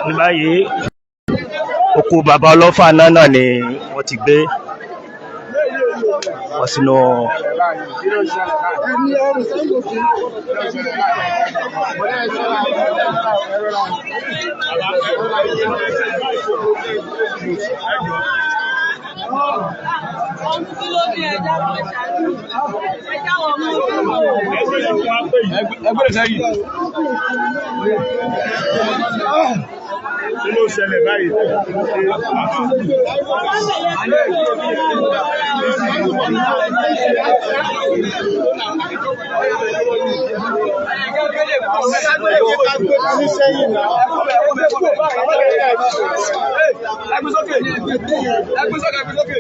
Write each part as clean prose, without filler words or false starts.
Ní báyìí, òkú bàbá Ọlọ́fà náà náà ni wọ́n ti gbé wọ́n sínú Ẹgbẹ́ sẹ́yìn. Kí ló ṣẹlẹ̀ báyìí? Ẹgbẹ́ sókè. Ẹgbẹ́ sókè, ẹgbẹ́ sókè.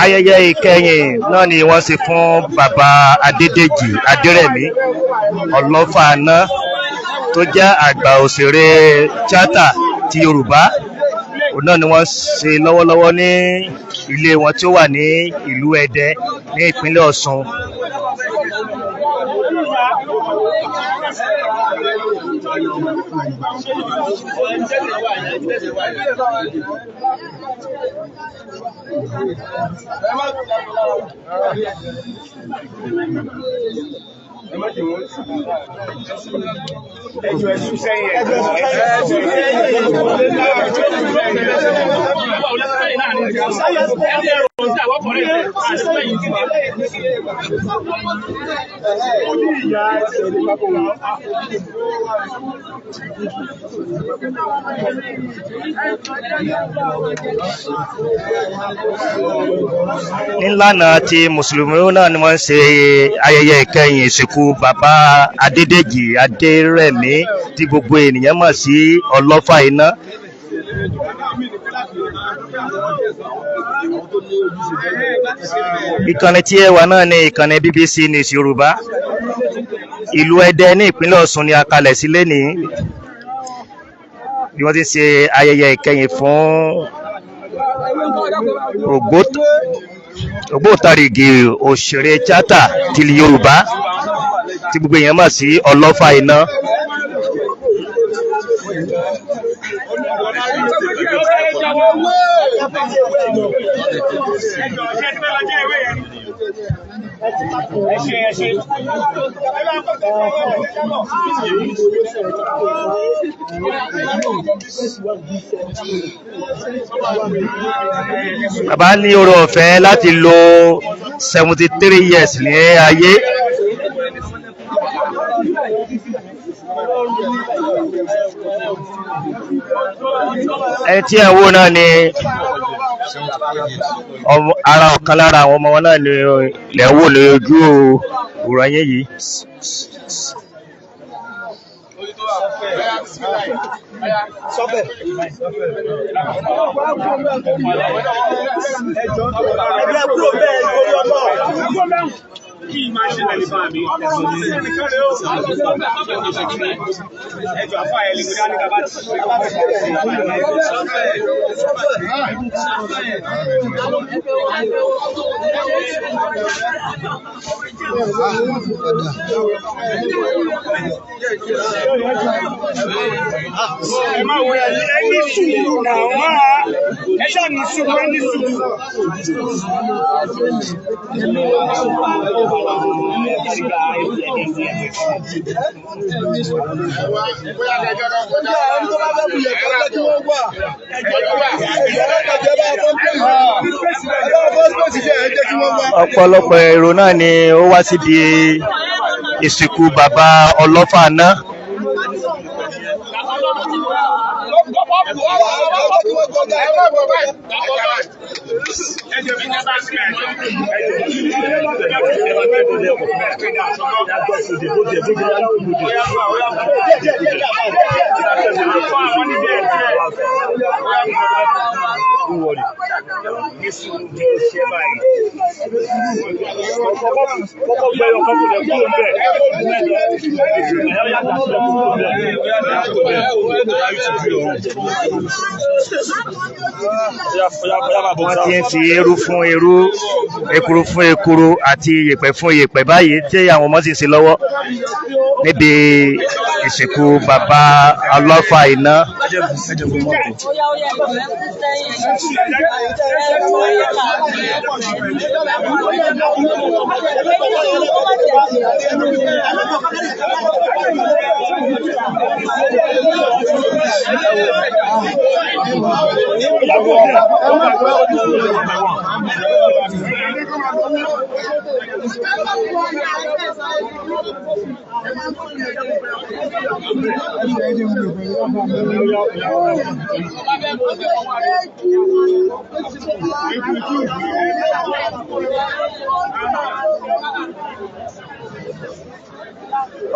Ayẹyẹ ìkẹyìn náà ni wọ́n ṣe fún bàbá Adédèjì Adérẹ̀mí Ọlọ́fààná, tó jẹ́ àgbà òṣèré tíátà ti Yorùbá. Òun náà ni wọ́n ṣe lọ́wọ́lọ́wọ́ ní ilé wọn tí ó wà ní ìlú Ẹdẹ ní ìpínlẹ̀ Ọ̀ṣun. Ẹjọ́ ẹ̀sùn sẹ́yìn, ẹjọ́ ẹ̀sùn Nílànà ti mùsùlùmí náà ni wọ́n ń ṣe ayẹyẹ ìkẹyìn ìsìnkú bàbá Adédèjì Adérẹ̀mí, tí gbogbo ènìyàn mọ̀ sí Ọlọ́fà Iná. Ìkànnì tí ẹ wà náà ni ìkànnì BBC News Yorùbá. Ìlú Ẹdẹ ní ìpínlẹ̀ Ọ̀ṣun ni a kalẹ̀ sí lénìí, bí wọ́n ti ṣe ayẹyẹ ìkẹyìn fún ògbóǹtarìgì òṣèré tíátà tìlú Yorùbá tí gbogbo èèyàn mọ̀ sí Ọlọ́fà Iná. Bàbá ní oore ọ̀fẹ́ láti lo 73 years ní ayé. Ẹni tí ẹ̀ ń wò náà ni ara ọ̀kan lára àwọn ọmọ wọn náà ni lẹ̀ ń wò ní ojú òwòrán yín yìí. Ẹgbẹ́ kúrò bẹ́ẹ̀ lórí ọlọ́ọ̀. Kí máa ṣe lẹ́lẹ́ bá mi? Ẹjọ́ àfáà ẹ̀ lè mú dání ká bá ti. Ẹ máa wọ ẹ ní sùúrù náà máa ẹ ṣáà ní sùúrù, ẹ ní sùúrù. Ẹni tó bá fẹ́ bu yẹ̀pẹ̀ jẹ́ kí wọ́n wà. Ẹ̀jẹ̀ bá fọ́n pèsè ẹ jẹ́ kí wọ́n wà. Ọ̀pọ̀lọpọ̀ èrò náà ni ó wá síbi ìsìnkú bàbá Ọlọ́fà náà. Ní sùúrù kí ló ṣe báyìí? Kọ́kọ́ gbẹ ọkọ̀ kò lè kúrò ńbẹ̀. Wọ́n ti ń fi eérú fún eérú, ekuru fún ekuru àti yèpẹ̀ fún yèpẹ̀ báyìí tí àwọn ọmọ sì ń ṣe lọ́wọ́ níbi ìsìnkú bàbá Ọlọ́fà Iná. Oya, oya, ẹ̀fọ́ sẹ́yìn. Ẹ̀fọ́ yẹ̀ká.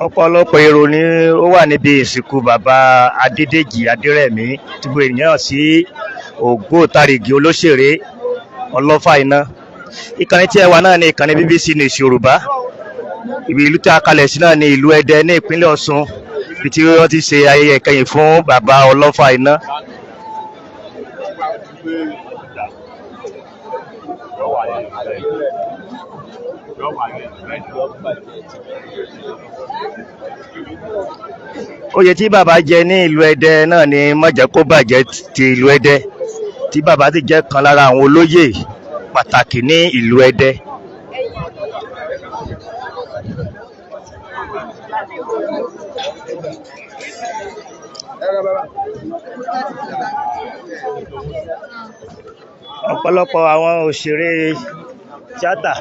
Ọ̀pọ̀lọpọ̀ èrò ni ó wà níbi ìsìnkú bàbá Adédèjì Adérẹ̀mí tí gbogbo ènìyàn sí ògbóǹtarìgì olóṣèré Ọlọ́fà Iná. Ìkànnì tí ẹ wà náà ni ìkànnì BBC News Yorùbá. Ibi ìlú tí a kalẹ̀ sí náà ni ìlú Ẹdẹ ní ìpínlẹ̀ Ọ̀ṣun, ibi tí wọ́n ti ṣe ayẹyẹ ìkẹyìn fún bàbá Ọlọ́fà Iná. Oyè tí bàbá jẹ ní ìlú Ẹdẹ náà ni mọ̀jẹ̀kóbàjẹ́ ti ìlú Ẹdẹ, tí bàbá sì jẹ́ kan lára àwọn olóyè pàtàkì ní ìlú Ẹdẹ. Ọ̀pọ̀lọpọ̀ àwọn òṣèré tíátà.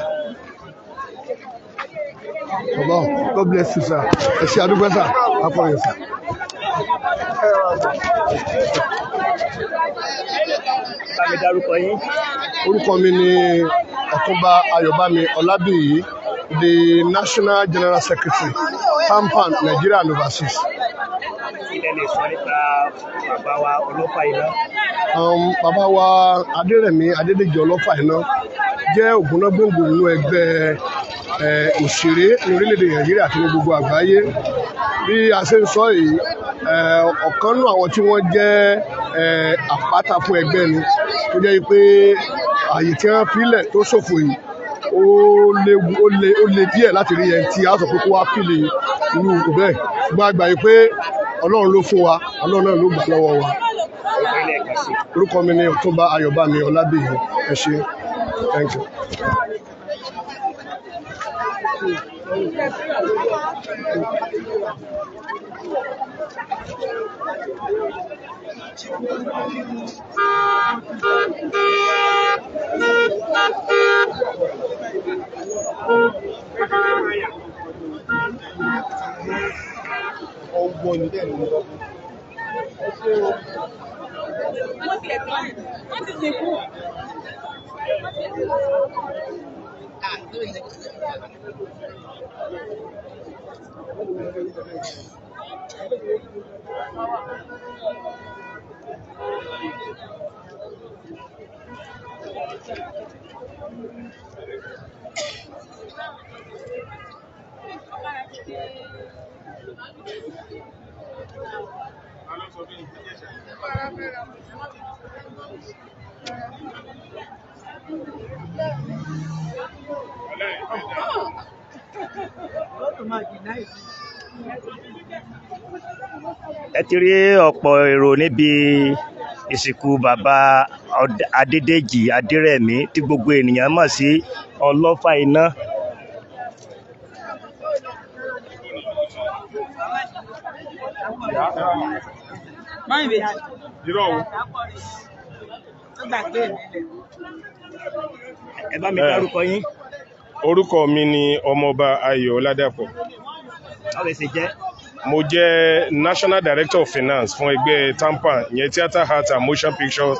Baba, God bless you, sir. Ẹ ṣé, adúgbò sir, akọrin sir. Bá mi dárúkọ yín. Orúkọ mi ni Ọ̀túnba Ayọ̀bámi Ọlábíyì, the National General Secretary, TAMPAN Nigeria and Overseas. Kí lẹ lè sọ nípa bàbá wa Ọlọ́fà Iná? Bàbá wa Adérẹ̀mí Adédèjì Ọlọ́fà Iná jẹ́ ògúnnágbòǹgbò nínú ẹgbẹ́ òṣèré ní orílẹ̀-èdè Nàìjíríà àti ní gbogbo àgbáyé. Bí a ṣe ń sọ yìí, ọ̀kan nínú àwọn tí wọ́n jẹ́ àpáta fún ẹgbẹ́ ni, tó jẹ́ pé ààyè tí wọ́n filẹ̀ tó ṣòfò yìí, ó léwu, ó le díẹ̀ láti rí ẹni tí a sọ pé kó wá fìlè irú ipò bẹ́ẹ̀. Ṣùgbọ́n a gbà yìí pé Ọlọ́run ló fún wa, Ọlọ́run náà ló gbà lọ́wọ́ wa. Orúkọ yín lẹ́ẹ̀kan sí. Orúkọ mi ni Ọ̀túnba Ayọ̀bámi Ọlábíyì. Ẹ ṣé, thank you. Wọ́n ti sìnkú. Ẹ ti rí ọ̀pọ̀ èrò níbi ìsìnkú bàbá Adédèjì Adérẹ̀mí tí gbogbo ènìyàn mọ̀ sí Ọlọ́fà Iná. Irọ́ o. Ẹ bá mi dárúkọ yín. Orúkọ mi ni Ọmọọba Ayọ̀ Ọládàpọ̀. Báwo lẹ ṣe jẹ́? Mo jẹ́ National Director of Finance fún ẹgbẹ́ TAMPAN, ìyẹn Theatre Art and Motion Picture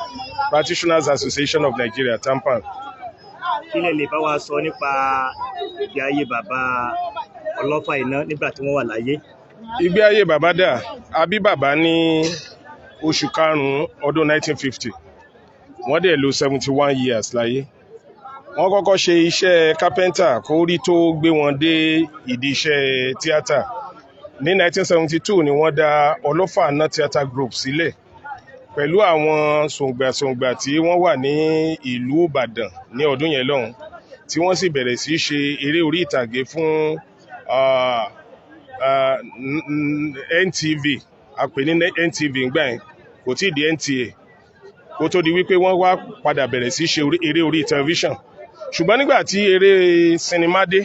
Practitioners Association of Nigeria, TAMPAN. Kí lẹ lè bá wa sọ nípa ìgbé ayé bàbá Ọlọ́fà Iná nígbà tí wọ́n wà láyé? Ìgbé ayé bàbá dà, a bí bàbá ní oṣù karùn-ún ọdún 1950. Wọ́n dẹ̀ lò 71 years láyé. Wọ́n kọ́kọ́ ṣe iṣẹ́ kápẹ́ńtà kó rí tó gbé wọn dé ìdí iṣẹ́ tíátà. Ní 1972 ni wọ́n dá Ọlọ́fààná Theatre Group sílẹ̀ pẹ̀lú àwọn sòǹgbàsòǹgbà tí wọ́n wà ní ìlú Ìbàdàn ní ọdún yẹn lọ́hùn, tí wọ́n sì bẹ̀rẹ̀ sí í ṣe eré orí ìtàgé fún NTV. A pè ní NTV ńgbà yẹn, kò tí ì di NTA, kó tó di wípé wọ́n wá padà bẹ̀rẹ̀ sí í ṣe eré orí tẹlifíṣàn. Ṣùgbọ́n nígbà tí eré sinimá dé,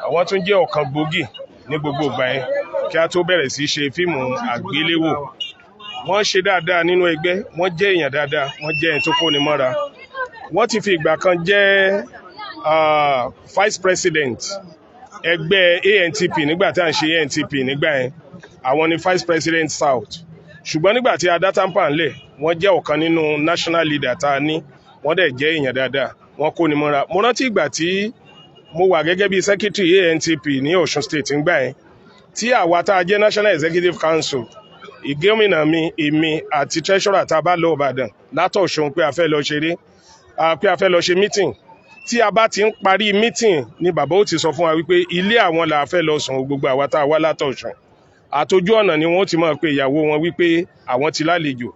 àwọn tún jẹ́ ọ̀kan gbòógì ní gbogbo ìgbà yẹn kí a tó bẹ̀rẹ̀ sí í ṣe fíìmù àgbéléwò. Wọ́n ṣe dáadáa nínú ẹgbẹ́, wọ́n jẹ́ èèyàn dáadáa, wọ́n jẹ́ ẹni tó kóni mọ́ra. Wọ́n ti fi ìgbà kan jẹ́ vice president ẹgbẹ́ ANTP nígbà tí à ń ṣe ANTP nígbà yẹn. Àwọn ni vice president South. Ṣùgbọ́n nígbà tí a dá TAMPAN lẹ̀, wọ́n jẹ́ ọ̀kan nínú national leader tá a ní. Wọ́n dẹ̀ jẹ́ èèyàn dáadáa, wọ́n kóni mọ́ra. Mo rántí ìgbà tí mo wà gẹ́gẹ́ bí secretary ANTP ní Ọ̀ṣun State ńgbà yẹn, tí àwa tá a jẹ́ National Executive Council, ìgómìnà mi, èmi àti treasurer, tá a bá lọ Ìbàdàn látọ̀ṣun pé a fẹ́ lọ ṣeré, pé a fẹ́ lọ ṣe meeting, tí a bá ti ń parí meeting ni bàbá ó ti sọ fún wa wípé ilé àwọn là á fẹ́ lọ sùn. Gbogbo àwa tá a wá látọ̀ṣun, àtọjú ọ̀nà ni wọ́n ti máa pe ìyàwó wọn wípé àwọn ti lálejò.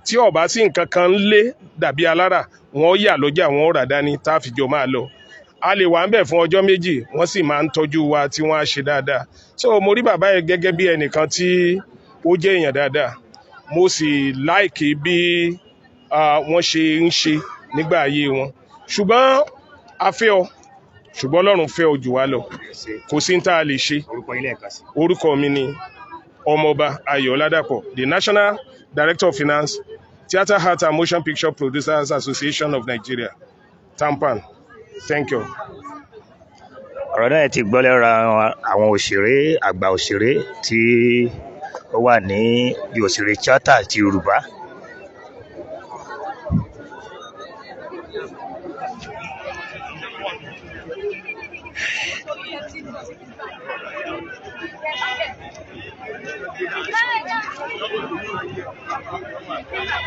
Tí ó bá sí nǹkan kan ń lé dàbí alára, wọn yà lọ́jà, wọn rà dání tá a fi jọ máa lọ. A lè wà ń bẹ̀ fún ọjọ́ 2, wọ́n sì máa ń tọ́jú wa tí wọ́n á ṣe dáadáa. So mo rí bàbá yẹn gẹ́gẹ́ bí ẹnìkan tí ó jẹ́ èèyàn dáadáa. Mo sì like bí wọ́n ṣe ń ṣe nígbà ayé wọn. Ṣùgbọ́n a fẹ́ ọ, ṣùgbọ́n Ọlọ́run fẹ́ ọ jù wá lọ. Kò sí ní tá a lè ṣe. Orúkọ yín lẹ́ẹ̀kan sí. Orúkọ mi ni Ọmọọba Ayọ̀ Ọládàpọ̀, the National Director of Finance, Theatre Art and Motion Picture Producers Association of Nigeria, TAMPAN. Thank you. Ọ̀rọ̀ náà ti gbọ́ lẹ́ra àwọn òṣèré, àgbà òṣèré tí ó wà ní bí òṣèré tíátà ti Yorùbá.